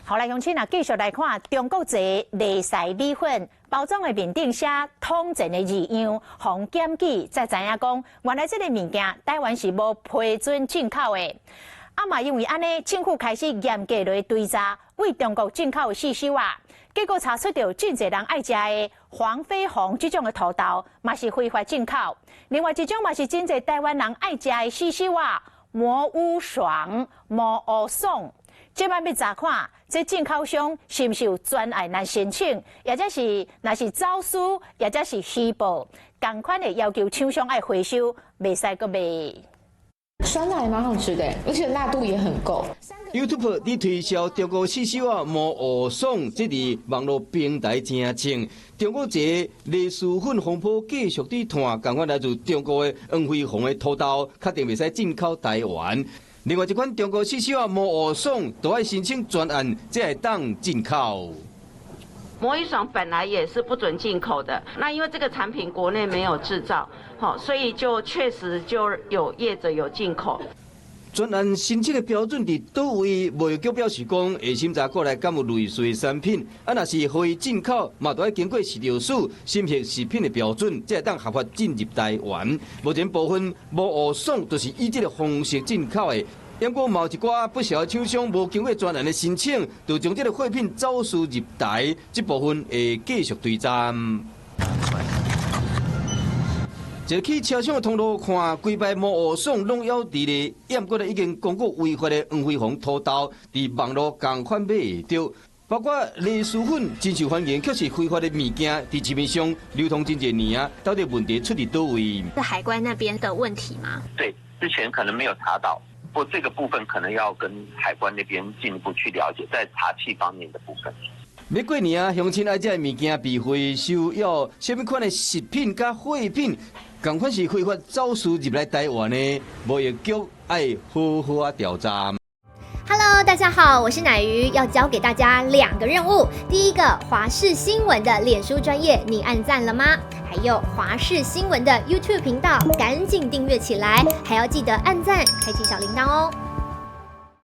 好來，鄉親啊，繼續來看中國製麗賽米粉包裝的面頂寫統戰的字樣，予檢舉才知影講，原來這个物件台灣是無批准進口的。啊嘛，因為按呢，政府開始嚴格來追查對中國進口的死守啊，結果查出著真濟人愛食的黃飛鴻這種的土豆，嘛是非法進口。另外一種嘛是真濟台灣人愛食的死守啊，魔芋爽、魔芋爽。這擺欲查看，這進口商是毋是有專案來申請，抑者是若是走私，抑者是虛報，仝款的要求廠商愛回收，袂使閣賣。酸辣也蠻好吃的，而且辣度也很夠。 YouTube 佇推銷中國死守啊魔芋爽，這佇網路平台真正。中國這螺螄粉風波繼續佇湠，仝款來自中國的黃飛鴻的土豆，確定袂使進口台灣。另外一款中國死守啊魔芋爽，都愛申請專案，才會當進口。魔芋爽本來也是不准進口的，那因為這個產品國內沒有製造，好，所以就確實就有業者有進口。專案申請的標準佇佗位？貿易局表示講，會審查過來敢有類似的產品，啊，若是予伊進口，嘛都愛經過食藥署審核食品的標準，才會當合法進入台灣。目前部分魔芋爽就是以這个方式進口的。不過嘛有一寡不肖廠商無經過專案的申請，就將這个貨品走私入台，這部分會繼續追查。一个去車廠的通路看，規排魔芋爽攏猶佇咧，毋過咧已經公告違法的黃飛鴻土豆，佇網路仝款買會著。包括螺螄粉真受歡迎，卻是非法的物件，佇市面上流通真濟年啊，到底問題出佇佗位？是海關那邊的問題嗎？對，之前可能沒有查到，不過這個部分可能要跟海關那邊進一步去了解，在查緝方面的部分。欲過年啊，鄉親愛食的物件被回收，要啥物款的食品佮貨品，仝款是非法走私入來台灣的，貿易局愛好好仔調查。 Hello，大家好，我是乃瑜，要交給大家兩個任務。第一個，華視新聞的臉書專頁，你按讚了嗎？還有華視新聞的 YouTube 頻道，趕緊訂閱起來，還要記得按讚，開啟小鈴鐺哦。